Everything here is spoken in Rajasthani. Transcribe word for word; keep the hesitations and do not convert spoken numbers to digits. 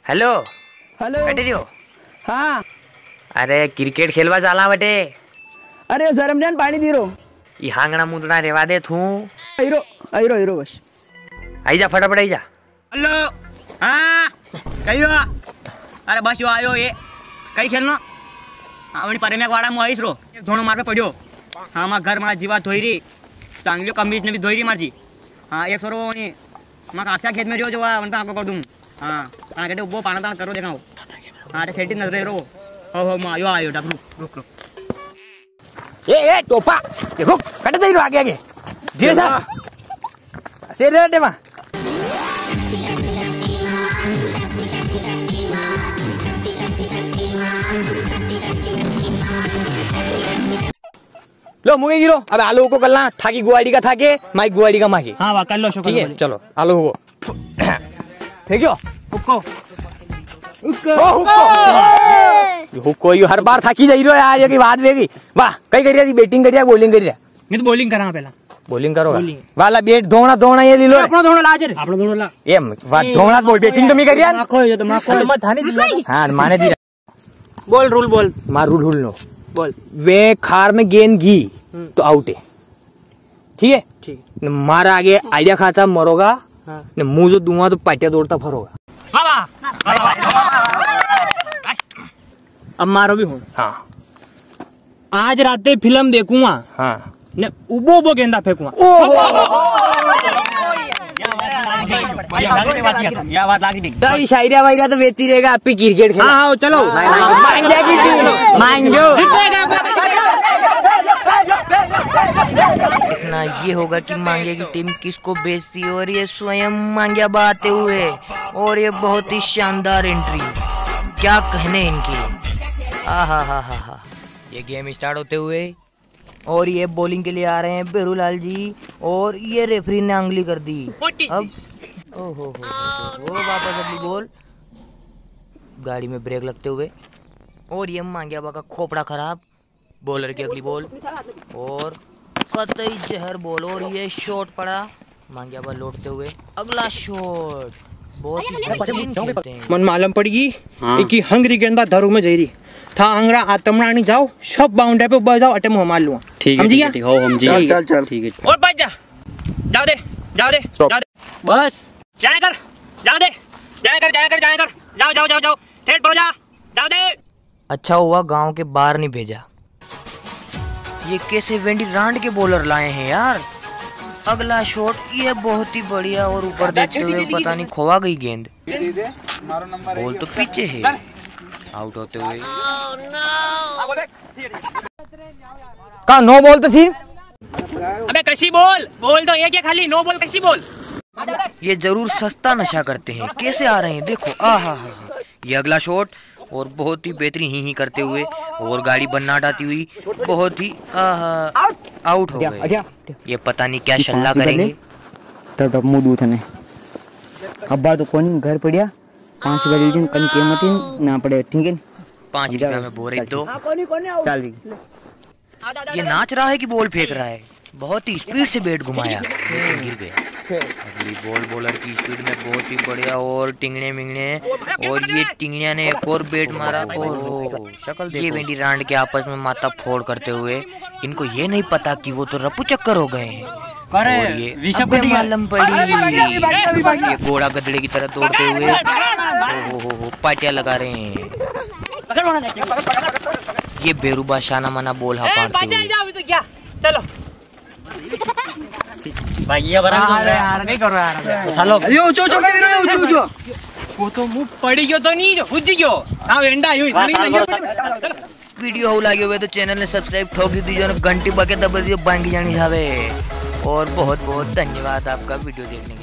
हेलो। हेलो। कटे रियो? हाँ। अरे, क्रिकेट खेलवा चाला बटे। अरे, जरमजान पाणी दी रो। ई हांगणा मुंदड़ा रेवा दे थू। आइरो, आइरो, आइरो बस। आई जा, फटाफट आई जा। हेलो। हाँ, कहियो। अरे बस यो आयो ये। कई खेलनो? हाँ, वणी परे में वाड़ा में आईस रो। एक धोणो मार पे पड़ियो। हाँ, मां घर मां जीवा धोई री। चांगलियो कमीज ने भी धोई री मार जी। हाँ, एक सोरो वणी मां काक्षा खेत में रियो जो वा, वण पे आगो कर दूं। हाँ, हाँ, कहते वो पाना तान करो देखाओ। हाँ, अटे सेटी नजर रो। हो, हो, मां, यो आयो, डब, रुक, रुक, रुक। ए, ए, टोपा, ये रुक, कटे दे रो आगे, आगे। धीरे से। से रे, टेमा। लो, मुंगे गिरो। अब आलू को कल्ला, थाकी गुवाड़ी का थाके, माई गुवाड़ी का माके। हाँ, वाह, कर लो, शुक्र ठीक है, बोलिए। चलो, आलू को। फेंक्यो। हुक्को। हुक्को। ओ, हुक्को। ये हुक्को, ये हर बार थाकी जाई रो यार, ये की बात वेगी। वाह, कई करिया थी, बैटिंग करिया, बॉलिंग करिया? मैं तो बॉलिंग करा पहला। बॉलिंग करो। बॉलिंग। वाला बैट धोना, धोना ये लीलो। अपना धोना ला जे। अपना धोना ला। ये वाह, धोना बोल, बैटिंग तो मैं करिया। माखो, ये तो माखो। तो मैं थाने दिया। हाँ, माने दिया। बोल रूल बोल। मार रूल, रूल नो। बोल। वे खार में गेंद गी, हम्म। तो आउट है। ठीक है? ठीक। न मारा आगे आइडिया खाता मरोगा, हाँ। न मुंह जो दूंगा तो पाटिया दौड़ता फरोगा। वाह, वाह। अब मारो भी हो। हाँ। आज राते फिल्म देखूंगा। हाँ। ने उबो उबो गेंदा फेंकूंगा। ओहो। या बात लागी ठीक। तारी शायरिया वायरिया तो बेचती रहेगा, आप ही क्रिकेट खेला। हाँ, हाँ, चलो। मांग्या की टीम, मांग्यो। देखना ये होगा कि मांग्या की टीम किसको बेचती है और ये स्वयं मांग्या बा आते हुए, और ये बहुत ही शानदार एंट्री, क्या कहने इनकी। आहा हा हा हा। ये गेम स्टार्ट होते हुए और ये बॉलिंग के लिए आ रहे हैं भैरूलाल जी, और ये रेफरी ने आंगली कर दी। What is अब this? ओहो हो हो हो, वापस अगली बॉल। गाड़ी में ब्रेक लगते हुए और ये मांग्या बा का खोपड़ा खराब, बॉलर की अगली बॉल और कतई जहर बॉल, और ये शॉट पड़ा। मांग्या बा लौटते हुए अगला शॉट, बहुत ही बेहतरीन खेलते हैं। मन मालूम पड़गी, हाँ। इकी हंगरी गेंदा धरू में जई री। था हंगरा आतमना नी जाओ, सब बाउंड्री पे उबा जाओ, अटे मुंह मार लूंगा। ठीक है, समझी ठीक है, गया? ठीक है, हो, हम जी। चल, चल, चल। ठीक है। और बच जा, जाओ दे, जाओ दे, stop। जाओ दे। बस। जाया कर, जाओ दे, जाया कर, जाया कर, जाया कर, जाओ, जाओ, जाओ, जाओ, ठेठ परो जा, जाओ दे। अच्छा हुआ गांव के बाहर नहीं भेजा। ये कैसे वेंडी रांड के बॉलर लाए हैं यार। अगला शॉट, ये बहुत ही बढ़िया, और ऊपर देखते हुए पता नहीं खोवा गई गेंद। बॉल तो पीछे है। आउट होते हुए। का नो बॉल तो थी। अबे कशी बॉल, बॉल तो एक है खाली, नो बॉल कशी बॉल। ये जरूर सस्ता नशा करते हैं, कैसे आ रहे हैं देखो, आ हा हा हा। ये अगला शॉट और बहुत ही बेहतरीन ही ही करते हुए और गाड़ी बन्नाट आती हुई बहुत ही, आहा, आउट हो गए। ये पता नहीं क्या शल्ला करेंगे। तब तब मुंह दूं थने। अब बार तो कोनी घर पड़िया, पाँच रुपया दे दिन कन कीमत ही ना पड़े, ठीक है? पाँच रुपया में बोरे दो। चल भी। ये नाच रहा है कि बॉल फेंक रहा है? बहुत ही स्पीड से बैट घुमाया, लेकिन गिर गया। अगली बॉल बॉलर की स्पीड में बहुत ही बढ़िया और टिंगने मिंगने, और ये टिंगनिया ने एक और बैट मारा और हो, शक्ल देखो। ये वेंडी रांड के आपस में माथा फोड़ करते हुए, इनको ये नहीं पता कि वो तो रफू चक्कर हो गए हैं। और ये अब मालूम पड़ी, ये घोड़ा गधड़े की तरह दौड़ते हुए, ओ हो हो हो, पाटिया लगा रहे हैं। ये बेरूबा शाना माना बोल हापाड़ते हुए। चलो। भाई, ये बराबर अरे यार, नहीं करो यार। तो सालो। अरे, ऊंचो, ऊंचो, कहीं भी रहो, ऊंचो, ऊंचो। वो तो मुंह पड़ी गयो तो नहीं, हुज गयो। हाँ, वेंडा, यूं ही। वीडियो हो लागे हुए तो चैनल ने सब्सक्राइब ठोक ही दीजिए और घंटी बके दबा दीजिए, बांगी जानी जावे। और बहुत बहुत धन्यवाद आपका वीडियो देखने के लिए।